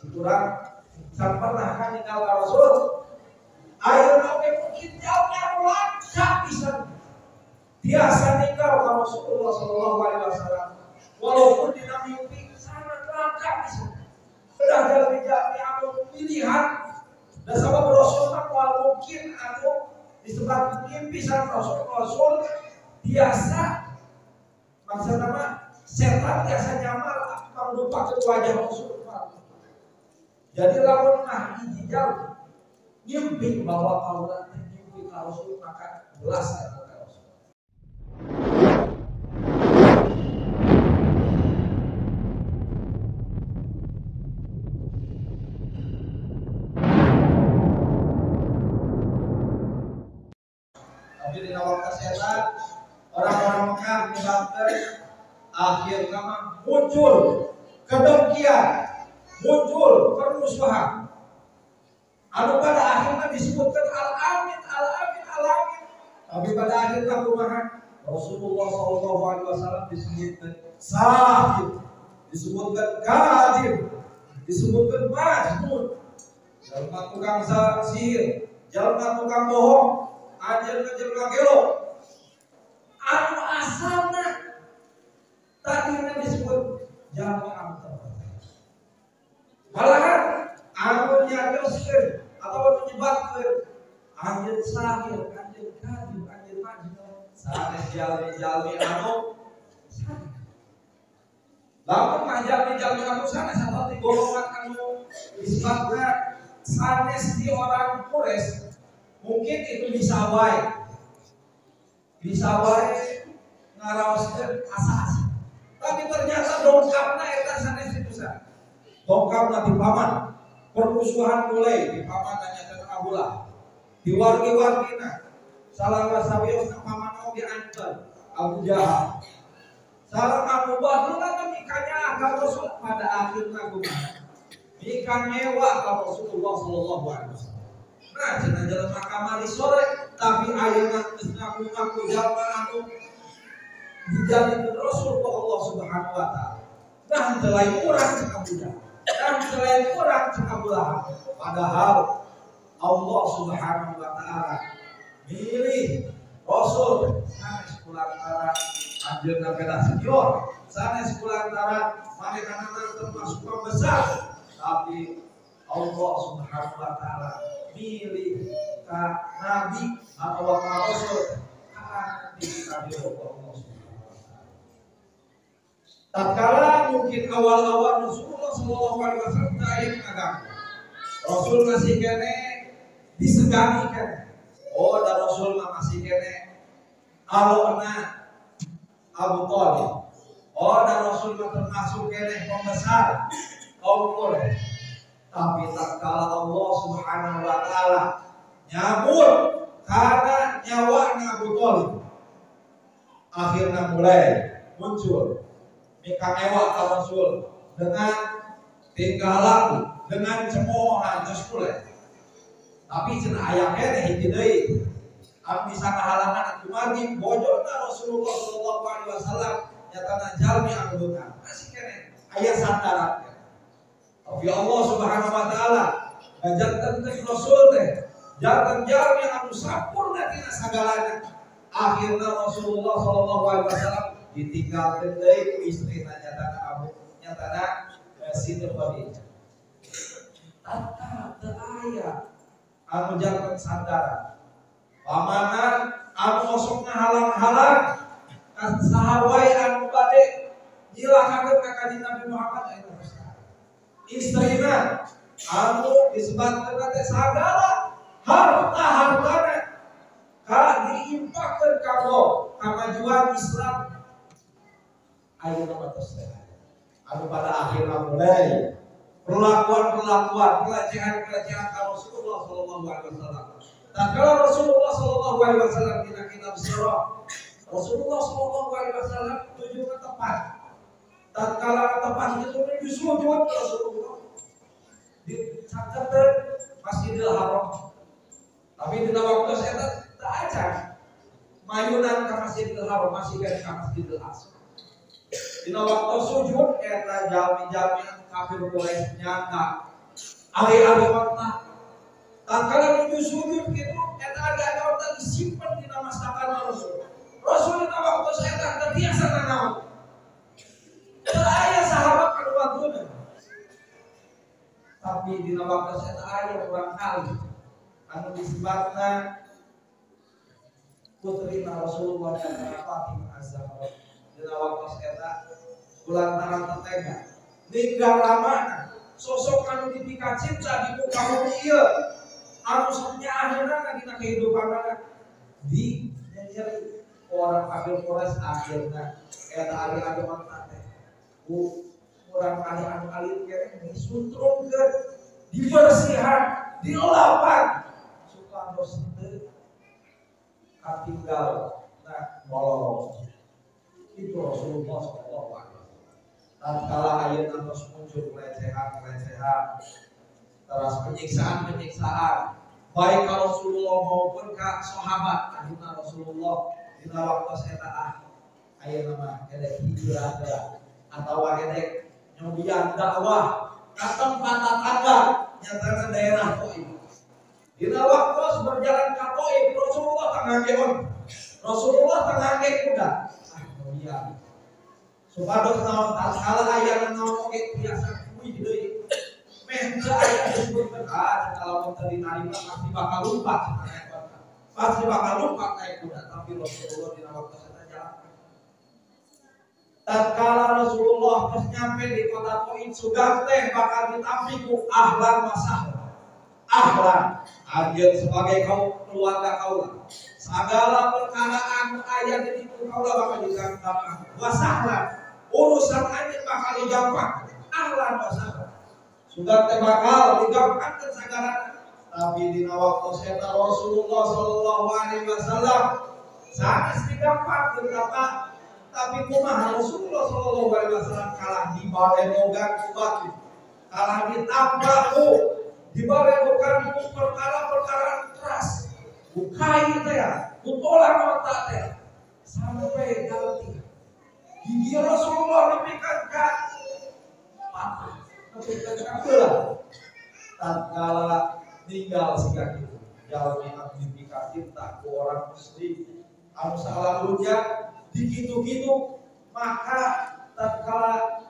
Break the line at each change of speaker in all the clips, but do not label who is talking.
Kurang can pernah kan ninggal ka Rasul. Ayeuna oge mungkin jalmi anu langka pisan. Biasa ninggal ka Rasulullah sallallahu alaihi wasallam. Walaupun dina mimpi sangat langka pisan. Udah jalmi-jalmi anu pilihan dan sabab Rasul mah moal mungkin anu disebut mimpi sareng Rasul. Rasul biasa maksudna mah setan biasa nyamar mangrupakeun wajah Rasul. Jadi lamun mah hiji jauh ngimpi bahwa kaula teh ngimpi ka Rasul maka belas eta ka Rasul. Tapi dina waktu eta orang-orang Mekah menyebabkan akhirnya muncul kedengkian, muncul permusuhan. Anu pada akhirnya disebutkan al-amin, al-amin, al-amin. Tapi pada akhirnya kumaha? Rasulullah sallallahu alaihi wasallam disebutkan sahib, disebutkan kadir, disebutkan majnun. Jalma tukang sihir, jalma tukang bohong, anjeunna jelema gelo. Anu asalna tadina disebut jalma anu terpercaya. Malahan anu nyarioskeun atau menyebatkeun anjeun sahir, anjeun kadir, anjeun majnun, sanes jalmi-jalmi anu sanes. Lamun mah jalmi-jalmi anu sanes atau di golongan anu disebutna sanes di orang Quraisy, mungkin itu bisa wae. Bisa wae ngaraoskeun asa-asa. Tapi ternyata dongkapna eta sanes itu sa. Dongkapna di paman. Permusuhan mulai di paman nanyakeun Abu Lahab. Di wargi-wargina salah sawiosna paman oge anten Abu Jahal. Salah Abu Bahlul mikanya ka Rasul pada akhirna kumaha? Mika nyewa ka Rasulullah sallallahu alaihi wasallam. Nah, cenah jelema kamari sore tapi ayeuna geus ngaku-ngaku jalma anu dijadikeun Rasul ku Allah Subhanahu wa taala. Nah, teu lain urang cek Abu Jahal. Nah, teu lain urang cek Abu Lahab. Padahal Allah Subhanahu wa taala milih Rasul sanes kulantaran anjeunna beda senior, sanes kulantaran manehanana termasuk pembesar, tapi Allah Subhanahu wa taala milih ka nabi atau ka rasul ka nabi Allah Subhanahu wa taala. Tatkala mungkin awal-awal Rasulullah sallallahu alaihi wasallam teu aya ngaganggu. Rasul masih kene disegani kene. Oh, da Rasul mah masih kene alona Abu Thalib. Oh, da Rasul mah termasuk kene pembesar kaum Quraisy. Tapi tatkala Allah Subhanahu wa taala nyabut karena nyawa Abu Thalib, akhirnya mulai muncul mika ngewa ka Rasul dengan tingkah laku, dengan cemoohan terus mulai. Tapi cenah aya keneh hiji deui anu bisa ngahalangan kumargi bojona Rasulullah sallallahu alaihi wasallam nyatana jalmi anu beunghar. Masih keneh aya sandaran. Tapi Allah Subhanahu wa taala ngajarkeun Rasul teh janten jalmi anu sampurna tina sagalana. Akhirna Rasulullah sallallahu alaihi wasallam ditinggalkeun deui ku istrina nyatana Abu nyatana Siti Khadijah. Tatkala teu aya anu janten sandaran, pamanan anu osok ngahalang-halang ka saha wae anu bade nyilakakeun ka Kanjeng Nabi Muhammad eta geus. Istrina anu disebatkeun teh sagala harta-hartana ka diimpakkeun kanggo kamajuan Islam ayeuna mah tos teh. Anu pada akhirna mulai perlakuan-perlakuan, pelecehan-pelecehan ka Rasulullah sallallahu alaihi wasallam. Tatkala Rasulullah sallallahu alaihi wasallam dina kitab sirah, Rasulullah sallallahu alaihi wasallam tuju ke tempat. Tatkala ke tempat itu menuju sujud Rasulullah di caketeun Masjidil Haram. Tapi dina waktu eta teu acan mayunan ka Masjidil Haram, masih ka Masjidil Aqsa. Dina waktu sujud eta jalmi-jalmi anu kafir Quraisy nyata ari-ari onta tatkala nuju sujud kitu eta ari-ari onta disimpen dina masakan Rasul. Rasul dina waktu eta teu tiasa nanaon. Teu aya sahabat anu wantuna. Tapi dina waktu eta aya urang kali anu disebatna putrina Rasulullah Fatimah Az-Zahra. Dina waktu eta kulantaran tetega ninggal lamana sosok anu dipika cinta di muka bumi ieu anu sanyaahna dina kehidupanna di nyeri orang kafir Quraisy akhirna eta ari-ari onta teh ku urang kali anu alit keneh disuntrungkeun dibersihan dilapan supados teu katinggal nah bolong. Itu Rasulullah sallallahu alaihi wasallam. Tatkala ayeuna tos muncul pelecehan-pelecehan, teras penyiksaan-penyiksaan, baik ka Rasulullah maupun ka sahabat, akhirna Rasulullah dina waktu eta ayeuna mah edek hijrah heula atawa edek nyobian dakwah ka tempat tetangga nyatana daerah Thaif. Dina waktu berjalan ka Thaif, Rasulullah teu ngangge onta. Rasulullah teu ngangge kuda. Ah, nyobian. Supados naon tatkala aya naon oge biasa kuy deui. Meh teu aya disebutkeun ah kalau teu ditarima pasti bakal lumpat naik kuda. Pasti bakal lumpat naik kuda, tapi Rasulullah dina waktu eta jalan. Tatkala Rasulullah geus nyampe di kota Thaif sugan teh bakal ditampi ku ahlan wasahlan. Ahlan anjeun sebagai kaum keluarga kaula. Segala perkara anu aya di ditu kaula bakal digampang. Wasahlan urusan anjeun bakal digampang. Ahlan wasahlan. Sugan teh bakal digampangkeun sagalana. Tapi dina waktu eta Rasulullah sallallahu alaihi wasallam sanes digampangkeun tapi kumaha Rasulullah sallallahu alaihi wasallam kalah dibalenogan ku batu, kalah ditambah ku dibalenogan ku perkara-perkara keras, ku kai teh, ku tolang otak teh sampai ganti. Gigi Rasulullah nepikeun ka patah, nepikeun ka belah. Tatkala ninggal siga kitu, jalmi anu dipika cinta ku orang muslim anu salah hujat dikitu-kitu, maka tatkala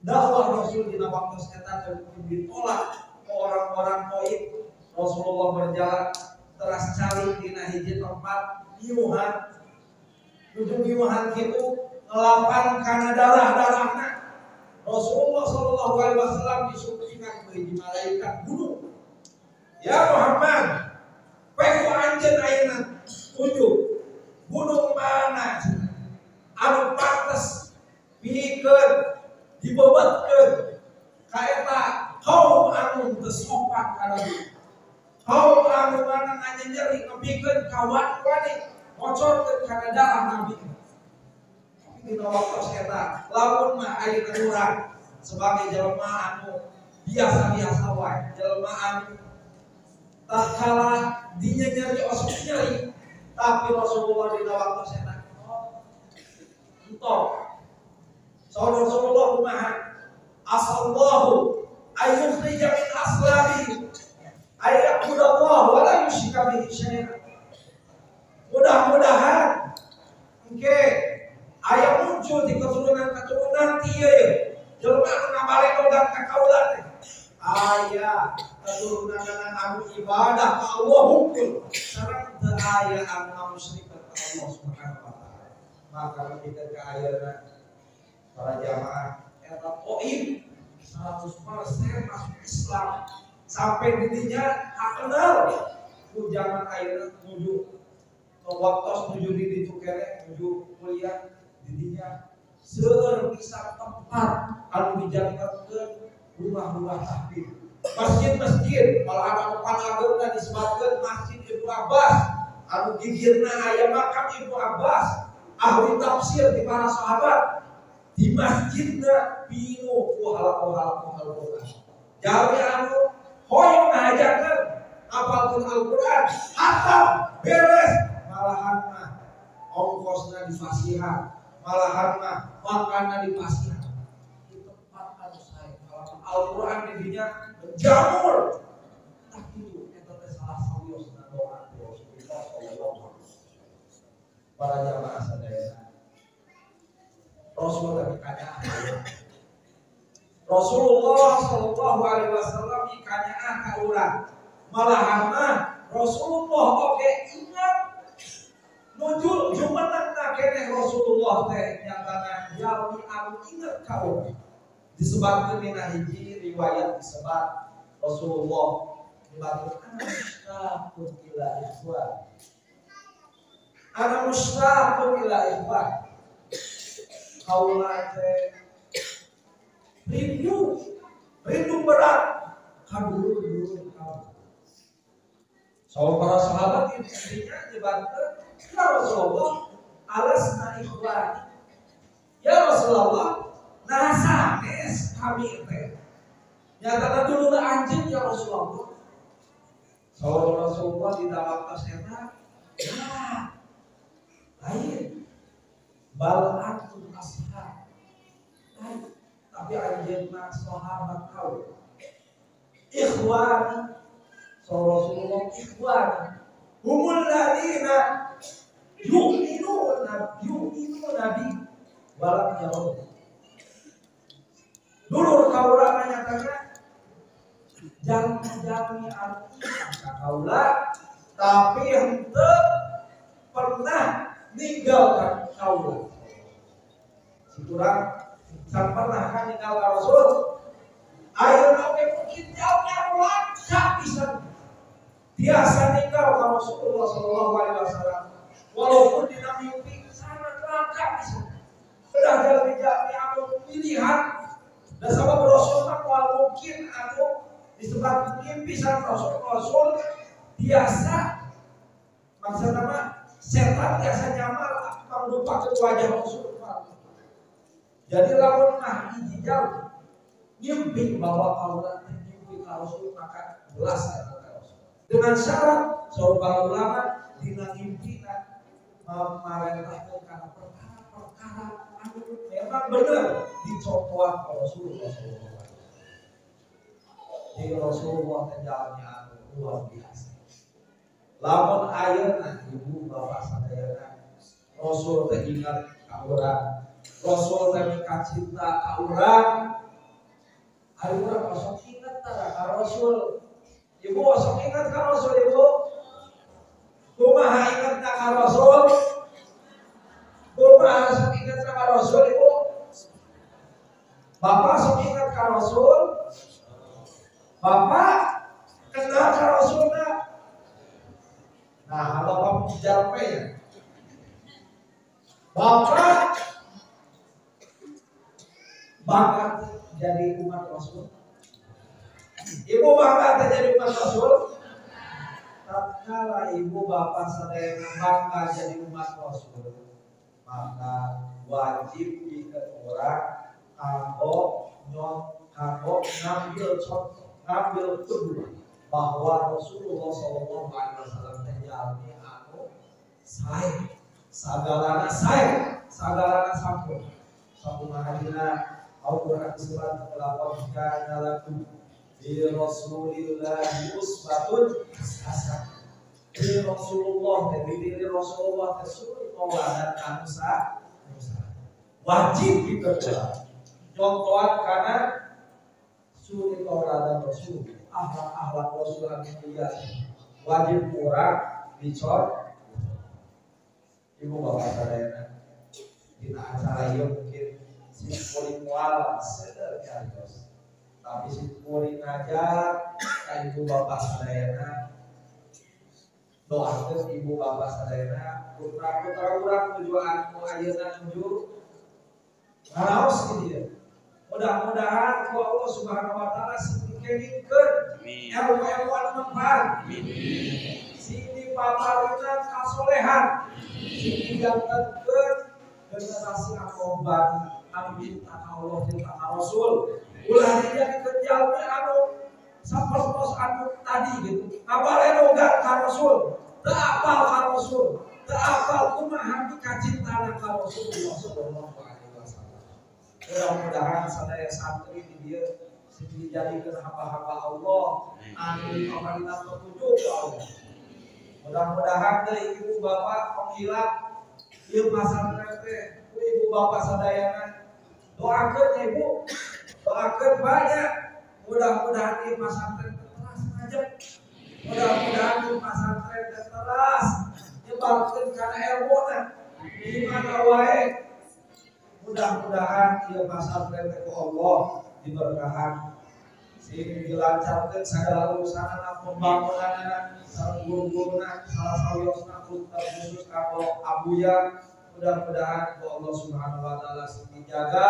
dakwah Rasul dina waktu eta ditolak ke orang-orang Thaif, Rasulullah berjalan teras cari dina hiji tempat nyiuhan, nuju nyiuhan kitu ngelapan kana darah-darahna. Rasulullah sallallahu alaihi wasallam disuguhkan ku hiji malaikat gunung. Ya Muhammad, pek ku anjeun ayeuna tunjuk gunung mana anu pantes pikeun dibebetkeun ka eta kaum anu teu sopan ka Nabi. Kaum anu mana nganyeri nepikeun ka wani-wani ngocorkeun kana darah Nabi. Tapi dina waktu eta lamun mah ayeuna urang sebagai jelema anu biasa-biasa wae, jelema anu tatkala dinyenyeri osok nyeri. Tapi Rasulullah dina waktu eta entong. Saur Rasulullah kumaha? Asallahu ayyukhrija min aslabi ayyakudallah wa la yusyrika bihi syai'an. Mudah-mudahan engke aya muncul di keturunan-keturunan ti ieu jelema anu ngabalenogan ka kaula teh. Aya keturunan anu ibadah ka Allah hungkul sareng teu aya anu ngamusyrikeun ka Allah Subhanahu wa taala. Maka ketika ka ayeuna para jamaah eta Thaif 100% masuk Islam sampai didinya kakenal ku zaman ayeuna nuju waktos nuju di ditu keneh nuju kuliah didinya seueur pisan tempat anu dijantenkeun rumah-rumah tahfidz, masjid-masjid, malah anu panageuna disebutkeun Masjid Ibnu Abbas, anu gigirna aya makam Ibnu Abbas, ahli tafsir di para sahabat, di masjidna pinuh ku halaqah-halaqah Al-Qur'an. Jalmi anu hoyong ngajakeun hafalkeun Al-Qur'an, hatam beres, malahan mah ongkosna dipasihan, malahan mah makanna dipasihan. Di tempat anu sae. Al-Qur'an di dinya menjamur. Tah kitu eta teh salah sawiosna doa Rasulullah sallallahu alaihi wasallam. Para jamaah sadayana, Rasul teh kanyaah. Rasulullah sallallahu alaihi wasallam kanyaah ka urang. Malahan mah Rasulullah oge ingat nuju jumenengna keneh Rasulullah teh nyatana jalmi anu inget ka urang. Disebabkeun dina hiji riwayat disebat Rasulullah nyebutkeun ana mushtaqun ila ikhwan. Ana mushtaqun ila ikhwan. Kaula teh rindu, rindu berat ka dulur-dulur kaula. So para sahabat intinya nyebutkeun ya Rasulullah alasna ikhwan. Ya Rasulullah, nah sanes kami teh. Nyatana dulur anjeun ya Rasulullah. So Rasulullah di dalam tos eta, ya lain. Bal antum ashab. Lain. Tapi anjeunna sahabat kau. Ikhwani. So Rasulullah ikhwani. Humul ladina yu'minuna yu'minuna bi walam yarun. Dulur kaula nyatana jalmi-jalmi anu iman ka kaula tapi henteu pernah ninggalkan kaula. Si kurang can pernah kan ninggal ka Rasul. Ayeuna oge mungkin jalmi anu langka pisan. Biasa ninggal ka Rasulullah sallallahu alaihi wasallam. Walaupun dina mimpi sangat langka pisan. Udah jalmi-jalmi anu pilihan dan sabab Rasul mah moal mungkin anu disebut mimpi sareng Rasul. Rasul biasa maksudna mah setan biasa nyamar mangrupakeun wajah Rasul. Jadi lamun mah hiji jalmi ngimpi bahwa kaula teh ngimpi ka Rasul maka belas eta teh Rasul. Dengan syarat saur para ulama dina ngimpina mamarentahkeun kana perkara-perkara anu memang bener dicontohan ku Rasulullah sallallahu alaihi wasallam. Jadi Rasulullah teh jalmi anu luar biasa. Lamun ayeuna ibu bapak sadayana Rasul teh ingat ka urang, Rasul teh mika cinta ka urang. Ari urang osok inget tara ka Rasul. Ibu osok inget ka Rasul ibu? Kumaha ingetna ka Rasul? Kumaha sok inget ka Rasul ibu? Bapak sok inget ka Rasul? Bapak kenal ka Rasulna? Nah, bapak jalpe ya. Bapak bangga jadi umat Rasul. Ibu bangga jadi umat Rasul. Tatkala ibu bapak sadayana bangga jadi umat Rasul, maka wajib pikeun urang kanggo kanggo ngambil contoh, ngambil qudwah bahwa Rasulullah sallallahu alaihi wasallam teh jalmi anu sae, sagalana sae, sagalana sampurna. Sakumaha dina Al-Qur'an disebut laqad kana lakum fi rasulillahi uswatun hasanah. Di Rasulullah teh di diri Rasulullah teh suri tauladan anu sae. Wajib pikeun nyontohan kana suri tauladan Rasul, akhlak-akhlak Rasul anu mulia wajib urang dicor. Ibu bapak sadayana dina acara ieu mungkin si kuring moal seueur cariyos, tapi si kuring ngajar ka ibu bapak sadayana, doakeun ibu bapak sadayana putra-putra urang nuju anu ayeuna nuju ngaraos di dieu. Mudah-mudahan ku Allah Subhanahu wa taala sing dikengingkeun ilmu-ilmu anu manfaat. Amin. Sing dipaparkeun kasolehan, sing dijantenkeun generasi anu bagi anu cinta ka Allah, cinta ka Rasul. Ulah dijadikeun jalmi anu sapertos anu tadi gitu. Ngabalenogan ka Rasul, teu apal ka Rasul, teu apal kumaha mikacintana ka Rasulullah sallallahu alaihi wasallam. Mudah-mudahan sadaya santri di dieu sing dijadikeun hamba-hamba Allah anu dipamarinan petunjuk ka Allah. Mudah-mudahan teh ibu bapak penghilap ieu pasantren teh ku ibu bapak sadayana doakeun ibu, doakeun banyak. Mudah-mudahan ieu pasantren teras ngajak. Mudah-mudahan ieu pasantren teras nyebarkeun kana ilmuna di mana wae. Mudah-mudahan ieu pasantren teh ku Allah diberkahan, sing dilancarkeun sagala urusanana, pembangunanana, sareng guru-guruna, salah sawiosna khusus kanggo abuya. Mudah-mudahan ku Allah Subhanahu wa taala sing dijaga,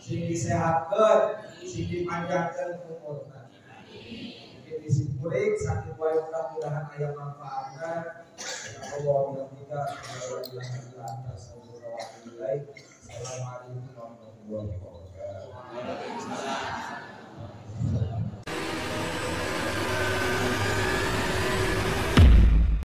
sing disehatkeun, sing dipanjangkeun umurna. Mungkin disimpulin sakitu wae, mudah-mudahan aya manfaatna. Ya Allah, bihamdika, la ilaha illa anta.